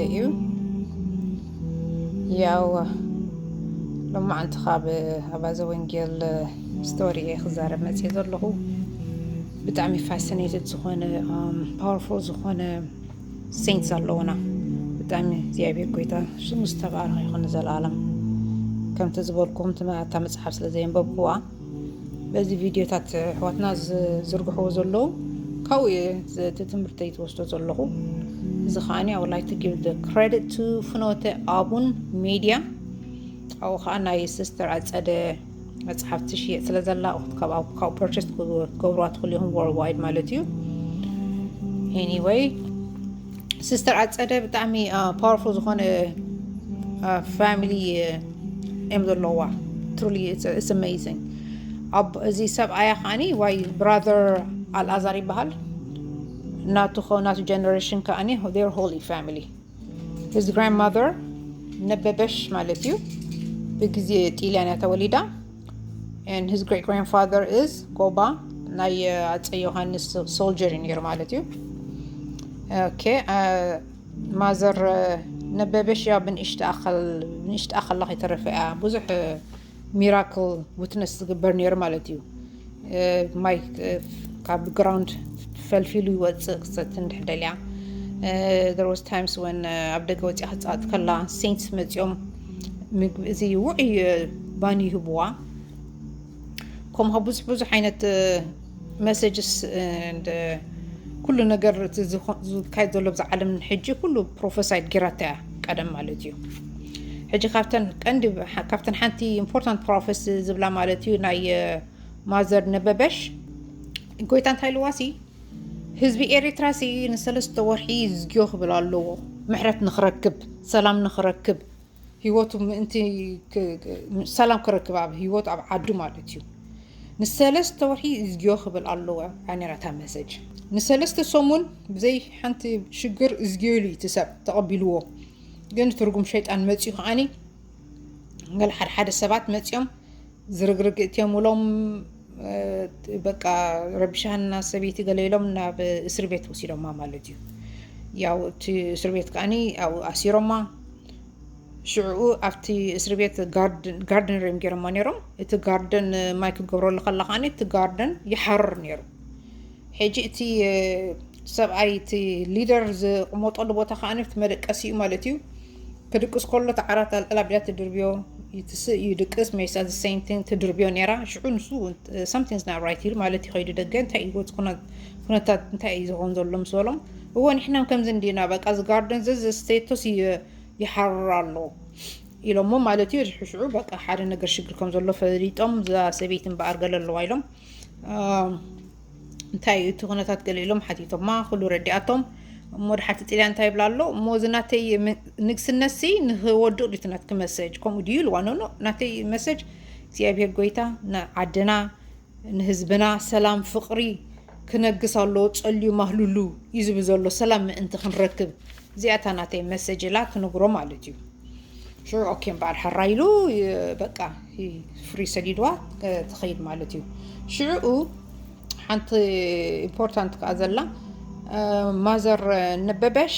እዩ። ያው ሎማዓንቲ ካብ ኣባዘ ወንጌል ስቶሪ እየ ክዛረብ መፅእ ዘለኹ። ብጣዕሚ ፋሲኔትድ ዝኾነ፣ ፓወርፉል ዝኾነ ሴንት ዘለውና። ብጣዕሚ እግዚኣብሔር ጎይታ ሽሙ ዝተባረኸ ይኹን ንዘለኣለም። ከምቲ ዝበልኩም ትም- እታ መፅሓፍ ስለ ዘየንበብኩዋ፣ በዚ ቪድዮታት ኣሕዋትና ዝዝርግሕዎ ዘለዉ ካብኡ እየ እቲ ትምህርተይ ትወስዶ ዘለኹ። እዚ ከዓኒ I would like to give the credit to ፍኖተ ኣቡን ሜድያ። ኣብኡ ከዓ ናይ ሲስተር ኣፀደ መፅሓፍ ትሽየጥ ስለ ዘላ ካብኡ ፐርቸስ ክትገብሩዋ ትኽእሉ ኢኹም፣ ወርልድዋይድ ማለት እዩ። ኤኒወይ፣ ሲስተር ኣፀደ ብጣዕሚ ፓወርፉል ዝኾነ ፋሚሊ እዮም ዘለዋ። ትሩሊ ኢትስ ኣሜዚንግ። ኣብ እዚ ሰብኣያ ከዓኒ ዋይ ብራዘር ኣልኣዛር ይበሃል። ናቱ ኸ- ናቱ ጀነሬሽን ከዓኒ ር ሆሊ ፋሚሊ። ሂዝ ግራንድማዘር ነበበሽ ማለት እዩ። ብግዜ ጢልያን እያ ተወሊዳ። And his great grandfather is ጎባ ናይ ኣፀ ዮሃንስ ሶልጀር እዩ ነይሩ ማለት እዩ። ኦኬ። ማዘር ነበበሽ እያ ብንእሽትኣ ከላ ከይተረፈ እያ ብዙሕ ሚራክል ዊትነስ ዝግበር ነይሩ ማለት እዩ። ማይ ካብ ግራውንድ ፈልፊሉ ይወፅእ ክሰቲ እንድሕር ደልያ። There was times when ኣብ ደገ ወፂኣ ክትፃወት ከላ ሴንትስ መፂኦም ምግቢ እዚ ውዑይ ባኒ ይህብዋ። ከምኡ ብዙሕ ብዙሕ ዓይነት መሰጅስ ኩሉ ነገር ዝካየድ ዘሎ ብዛ ዓለም ሕጂ ኩሉ ፕሮፌሳይድ ጌራታ እያ ቀደም ማለት እዩ። ሕጂ ካብተን ቀንዲ ካብተን ሓንቲ ኢምፖርታንት ፕሮፌስ ዝብላ ማለት እዩ ናይ ማዘር ነበበሽ ጎይታ እንታይ ኢልዋ ሲ ህዝቢ ኤሪትራ ሲ ንሰለስተ ወርሒ ዝግዮ ክብል ኣለዎ ምሕረት ንክረክብ ሰላም ንክረክብ ህይወቱ ምእንቲ ሰላም ክረክብ ኣብ ህይወቱ ኣብ ዓዱ ማለት እዩ። ንሰለስተ ወርሒ ዝግዮ ክብል ኣለዎ ኣኔራታ መሰጅ ንሰለስተ ሰሙን ብዘይ ሓንቲ ሽግር ዝግዮሉ እዩ እቲ ሰብ ተቐቢልዎ። ግን ትርጉም ሸይጣን መፅኡ ከዓኒ ገለ ሓደ ሓደ ሰባት መፂኦም ዝርግርግ እትዮም ውሎም በቃ ረቢሻና ሰበይቲ ገለ ኢሎም ናብ እስር ቤት ወሲዶማ ማለት እዩ። ያው እቲ እስር ቤት ከዓኒ ኣብኡ ኣሲሮማ። ሽዕኡ ኣብቲ እስር ቤት ጋርድነር እዮም ገይሮማ ነይሮም። እቲ ጋርደን ማይ ክትገብረሉ ከላ ከዓኒ እቲ ጋርደን ይሓርር ነይሩ። ሕጂ እቲ ሰብኣይ እቲ ሊደር ዝቕመጠሉ ቦታ ከዓኒ እቲ መደቀሲ እዩ ማለት እዩ። ክድቅስ ከሎ እቲ ዓራት ኣልዕል ኣቢላ ትድርብዮ ይትስእ እዩ ድቅስ መይሳ the same thing ትድርብዮ ነይራ። ሽዑ ንሱ something's not right ኢሉ ማለት እዩ ከይዱ ደገ እንታይ እዩ ወፅ ኩነታት እንታይ እዩ ዝኸውን ዘሎ ምስ በሎም እዎ ንሕና ከምዚ እንዲና በቃ እዚ ጋርደን ዘዘ ስቴቶስ ይሓርር ኣሎ ኢሎሞ ማለት እዩ። ሽዑ በቃ ሓደ ነገር ሽግር ከም ዘሎ ፈሊጦም እዛ ሰበይቲ እምበኣር ገለ ኣለዋ ኢሎም እንታይ እዩ እቲ ኩነታት ገለ ኢሎም ሓቲቶማ ኩሉ ረዲኣቶም። እሞ ድሓርቲ ጥልያን እንታይ ይብላ ኣሎ እሞ እዚ ናተይ ንግስነት ሲ ንክወድቕ ድዩ ናትኪ መሰጅ ከምኡ ድዩ ኢልዋ ኖኖ ናተይ መሰጅ እግዚኣብሔር ጎይታ ንዓድና ንህዝብና ሰላም ፍቕሪ ክነግስ ኣለዎ ጸልዩ ማህልሉ እዩ ዝብል ዘሎ ሰላም ምእንቲ ክንረክብ እዚኣታ ናተይ መሰጅ ኢላ ትንግሮ ማለት እዩ። ሽዑ ኦኬ እምበኣር ሕራ ኢሉ በቃ ፍሪ ሰዲድዋ ትኸይድ ማለት እዩ። ሽዑ ሓንቲ ኢምፖርታንት ከዓ ዘላ ማዘር ነበበሽ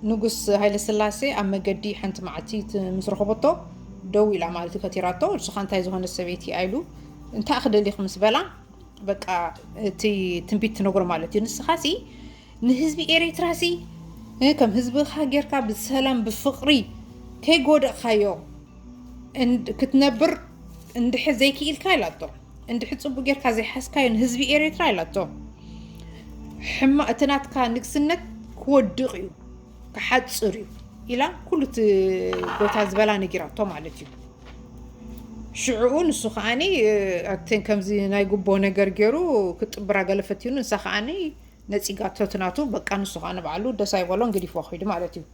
ንንጉስ ሃይለ ስላሴ ኣብ መገዲ ሓንቲ መዓልቲ ምስ ረኸበቶ ደው ኢላ ማለት እዩ ከቲራቶ ንስኻ እንታይ ዝኾነ ሰበይቲ ኢሉ እንታይ ክደሊኽ ምስ በላ በቃ እቲ ትንቢት ትነግሮ ማለት እዩ ንስኻ ሲ ንህዝቢ ኤሪትራ ሲ ከም ህዝብኻ ጌርካ ብሰላም ብፍቕሪ ከይጎደእካዮ ክትነብር እንድሕር ዘይክኢልካ ኢላቶ እንድሕር ፅቡቅ ጌርካ ዘይሓዝካዮ ንህዝቢ ኤሪትራ ኢላቶ ሕማ እቲ ናትካ ንግስነት ክወድቕ እዩ ክሓፅር እዩ ኢላ ኩሉ እቲ ጎታ ዝበላ ነጊራቶ ማለት እዩ። ሽዕኡ ንሱ ከዓኒ ኣተን ከምዚ ናይ ጉቦ ነገር ገይሩ ክጥብራ ገለ ፈትኑ ንሳ ከዓኒ ነፂጋቶ ትናቱ በቃ ንሱ ከዓ ንባዕሉ ደስ ኣይበሎን ገዲፍዎ ከይዱ ማለት እዩ።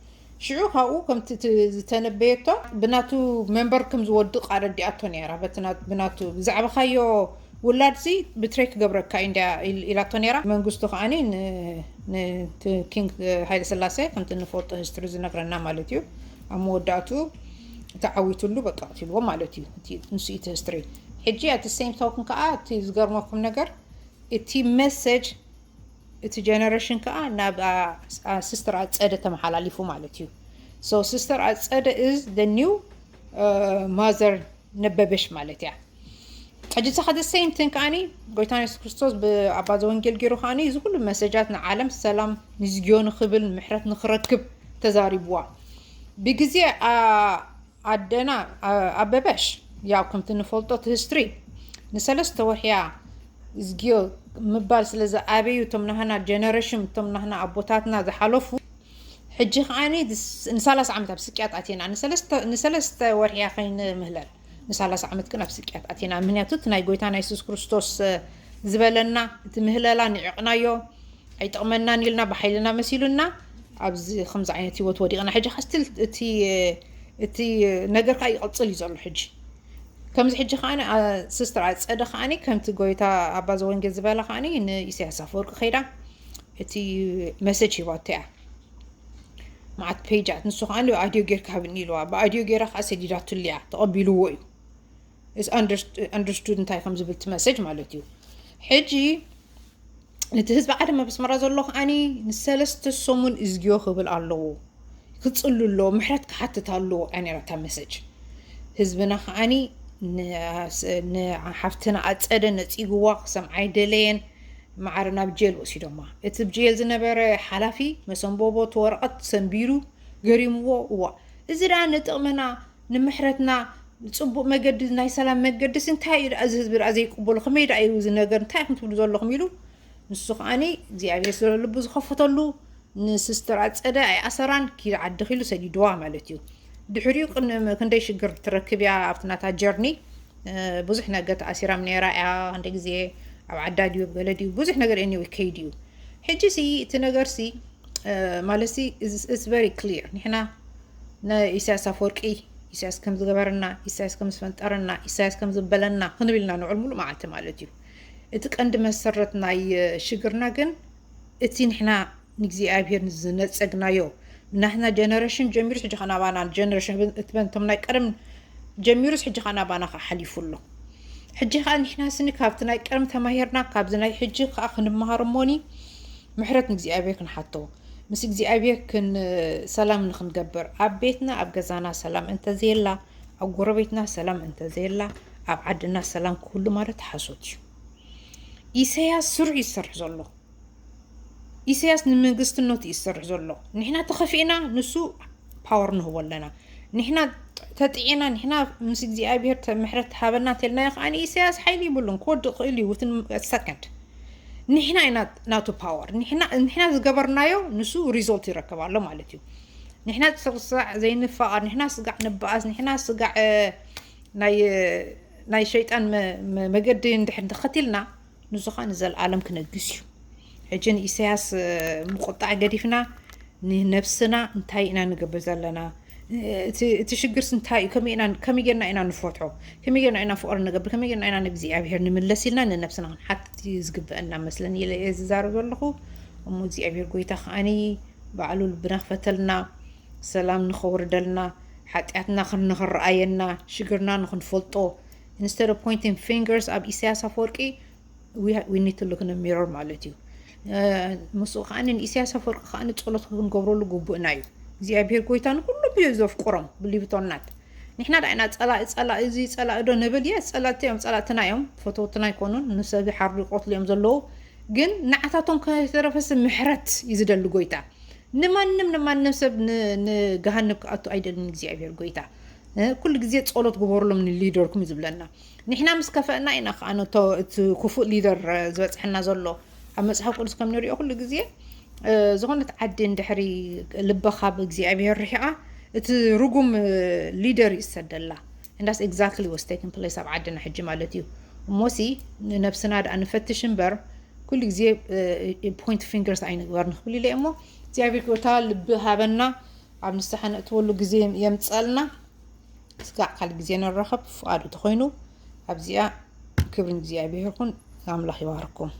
ሽዑ ካብኡ ከምቲ ዝተነበየቶ ብናቱ መንበር ከም ዝወድቕ ኣረዲኣቶ ነይራ። ብናቱ ብዛዕባኻዮ ውላድሲ ብትሬ ክገብረካ እንድያ ኢላቶ ነይራ። መንግስቱ ከዓ ኪንግ ሃይለ ስላሴ ከምቲ ንፈልጦ ሂስትሪ ዝነግረና ማለት እዩ ኣብ መወዳእቱ ተዓዊትሉ በቃ ቀትልዎ ማለት እዩ። ንሱ እቲ ሂስትሪ ሕጂ ኣቲ ሴም ቶክን ከዓ እቲ ዝገርመኩም ነገር እቲ መሰጅ እቲ ጀነሬሽን ከዓ ናብ ሲስተር ኣፀደ ተመሓላሊፉ ማለት እዩ። So ሲስተር ኣፀደ is the new mother ነበበሽ ማለት እያ። ሕጂ ሳ the same thing ከዓኒ ጎይታና የሱስ ክርስቶስ ብኣባ ዘወንጌል ገይሩ ከዓኒ እዚ ኩሉ መሰጃት ንዓለም ሰላም ንዝግዮ ንኽብል ምሕረት ንኽረክብ ተዛሪብዋ። ብግዜ ኣደና ኣበበሽ ያው ከምቲ ንፈልጦ እቲ ሂስትሪ ንሰለስተ ወርሕያ ዝግዮ ምባል ስለ ዝኣበዩ እቶም ናህና ጀነሬሽን እቶም ናህና ኣቦታትና ዝሓለፉ ሕጂ ከዓኒ ንሳላሳ ዓመት ኣብ ስቅያት ኣቲና ንሰለስተ ወርሕያ ከይንምህለል ንሳላሳ ዓመት ግን ኣብ ስቅያት ኣቲና ምክንያቱ እቲ ናይ ጎይታና የሱስ ክርስቶስ ዝበለና እቲ ምህለላ ንዕቕናዮ ኣይጠቕመናን ኢልና ብሓይልና መሲሉና ኣብዚ ከምዚ ዓይነት ህይወት ወዲቕና ሕጂ ከስትል እቲ ነገር ከዓ ይቐፅል እዩ ዘሎ ሕጂ ከምዚ ሕጂ ከዓ ሲስተር ኣፀደ ከዓ ከምቲ ጎይታ ኣባ ዘወንጌል ዝበላ ከዓ ንኢሳያስ ኣፈወርቂ ከይዳ እቲ መሰጅ ሂባቶ እያ መዓት ፔጃት ንሱ ከዓ ብኣድዮ ጌርካ ሃብኒ ኢልዋ ብኣድዮ ጌራ ከዓ ሰዲዳትሉ እያ ተቐቢልዎ እዩ understood እንታይ ከም ዝብል እቲ መሰጅ ማለት እዩ ሕጂ ነቲ ህዝቢ ዓለም ኣብ ኣስመራ ዘሎ ከዓኒ ንሰለስተ ሰሙን እዝግዮ ክብል ኣለዎ ክፅሉ ኣለዎ ምሕረት ክሓትት ኣለዎ ኣይ ነራታ መሰጅ ህዝብና ከዓኒ ንሓፍትና ኣፀደ ነፂግዋ ክሰምዓ ኣይደለየን ማዕረ ናብ ጀል ወሲዶማ እቲ ብጀል ዝነበረ ሓላፊ መሰንቦቦ እቲ ወረቐት ሰንቢሩ ገሪምዎ እዋ እዚ ደኣ ንጥቕምና ንምሕረትና ፅቡቅ መገዲ ናይ ሰላም መገዲስ እንታይ እዩ ደኣ እዚ ህዝቢ ደኣ ዘይቅበሎ ከመይ ደኣ እዩ እዚ ነገር እንታይ ኢኹም ትብሉ ዘለኹም ኢሉ ንሱ ከዓኒ እግዚኣብሔር ስለ ልቡ ዝኸፈተሉ ንስስተር ኣፀደ ኣይኣሰራን ኪድ ዓዲ ኪሉ ሰዲድዋ ማለት እዩ ድሕሪኡ ክንደይ ሽግር ትረክብ እያ ኣብቲ ናታ ጀርኒ ብዙሕ ነገር ተኣሲራም ነራ እያ እንደ ግዜ ኣብ ዓዳ ድዩ ገለ ድዩ ብዙሕ ነገር anyway ከይድ እዩ ሕጂ ሲ እቲ ነገር ሲ ማለት ሲ it's very clear ንሕና ንኢሳያስ ኣፈወርቂ ኢሳያስ ከም ዝገበረና ኢሳያስ ከም ዝፈንጠረና ኢሳያስ ከም ዝበለና ክንብል ኢና ንውዕል ሙሉእ መዓልቲ ማለት እዩ እቲ ቀንዲ መሰረት ናይ ሽግርና ግን እቲ ንሕና ንእግዚኣብሔር ዝነፀግናዮ ናትና ጀነሬሽን ጀሚሩስ ሕጂ ከናባና ጀነሬሽን እትበንቶም ናይ ቀደም ጀሚሩስ ሕጂ ከናባና ከዓ ሓሊፉ ኣሎ ሕጂ ከዓ ንሕና ስኒ ካብቲ ናይ ቀደም ተማሂርና ካብዚ ናይ ሕጂ ከዓ ክንመሃር እሞኒ ምሕረት ንእግዚኣብሔር ክንሓቶ ምስ እግዚኣብሔር ክን ሰላም ንክንገብር ኣብ ቤትና ኣብ ገዛና ሰላም እንተዘየላ ኣብ ጎረቤትና ሰላም እንተዘየላ ኣብ ዓድና ሰላም ክህሉ ማለት ሓሶት እዩ ኢሰያስ ስርሑ ይሰርሕ ዘሎ ኢሰያስ ንመንግስትነቱ ይሰርሕ ዘሎ ንሕና ተኸፊእና ንሱ ፓወር ንህቦ ኣለና ንሕና ተጥዒና ንሕና ምስ እግዚኣብሔር ምሕረት ሃበና ተልናዮ ከዓ ንኢሳያስ ሓይሊ ይብሉን ክወድእ ክእል እዩ ውትን ሰከንድ ንሕና ኢና ናቱ ፓወር ንሕና ዝገበርናዮ ንሱ ሪዞልት ይረከብ ኣሎ ማለት እዩ ንሕና ስርሳዕ ዘይንፋቐር ንሕና ስጋዕ ንበኣስ ንሕና ስጋዕ ናይ ሸይጣን መገዲ እንድሕር ተኸቲልና ንሱ ከዓ ንዘለኣለም ክነግስ እዩ ሕጂ ንኢሳያስ ምቁጣዕ ገዲፍና ንነብስና እንታይ ኢና ንገብር ዘለና እቲ ሽግርስ እንታይ እዩ ከመይ ጌርና ኢና ንፈትሖ ከመይ ጌርና ኢና ፍቅሪ ንገብር ከመይ ጌርና ኢና ንእግዚኣብሔር ንምለስ ኢልና ንነብስና ክንሓትት እዩ ዝግበአና መስለኒ ኢለ እየ ዝዛረብ ዘለኹ እሞ እግዚኣብሔር ጎይታ ከዓኒ ባዕሉ ልብና ክፈተልና ሰላም ንኸውርደልና ሓጢኣትና ንኽረኣየና ሽግርና ንኽንፈልጦ instead of pointing fingers ኣብ ኢሳያስ ኣፈወርቂ we need to look in the mirror ማለት እዩ ምስኡ ከዓ ንኢሳያስ ኣፈወርቂ ከዓ ንፀሎት ክንገብረሉ ግቡእና እዩ እግዚኣብሔር ጎይታ ንኩሉ ብዩ ዘፍቅሮም ብሊብቶናት ንሕና ዳ ኢና ፀላኢ ፀላኢ እዚ ፀላኢ ዶ ንብል የ ፀላእቲ እዮም ፀላእትና እዮም ፈተውትና ኣይኮኑን ንሰብ ሓርዱ ይቆትሉ እዮም ዘለዉ ግን ንዓታቶም ከተረፈስ ምሕረት እዩ ዝደሊ ጎይታ ንማንም ንማንም ሰብ ንገሃነብ ክኣቱ ኣይደልን እግዚኣብሔር ጎይታ ኩሉ ግዜ ፀሎት ግበሩሎም ንሊደርኩም እዩ ዝብለና ንሕና ምስ ከፈእና ኢና ከዓ ነቶ እቲ ክፉእ ሊደር ዝበፅሐና ዘሎ ኣብ መፅሓፍ ቅዱስ ከም ንሪኦ ኩሉ ግዜ ዝኾነት ዓዲ እንድሕሪ ልበኻ ብእግዚኣብሔር ርሒቓ እቲ ርጉም ሊደር ይሰደላ እንዳስ exactly was taking place ኣብ ዓድና ሕጂ ማለት እዩ እሞሲ ንነብስና ደኣ ንፈትሽ እምበር ኩሉ ግዜ point fingers ኣይንግበር ንኽብል ኢለ እሞ እግዚኣብሔር ጎታ ልቢ ሃበና ኣብ ንስሓ ነእትወሉ ግዜ የምፀልና ስጋዕ ካልእ ግዜ ንራኸብ ፍቓዱ ተኾይኑ ኣብዚኣ ክብሪ እግዚኣብሔር ይኹን ኣምላኽ ይባርኩም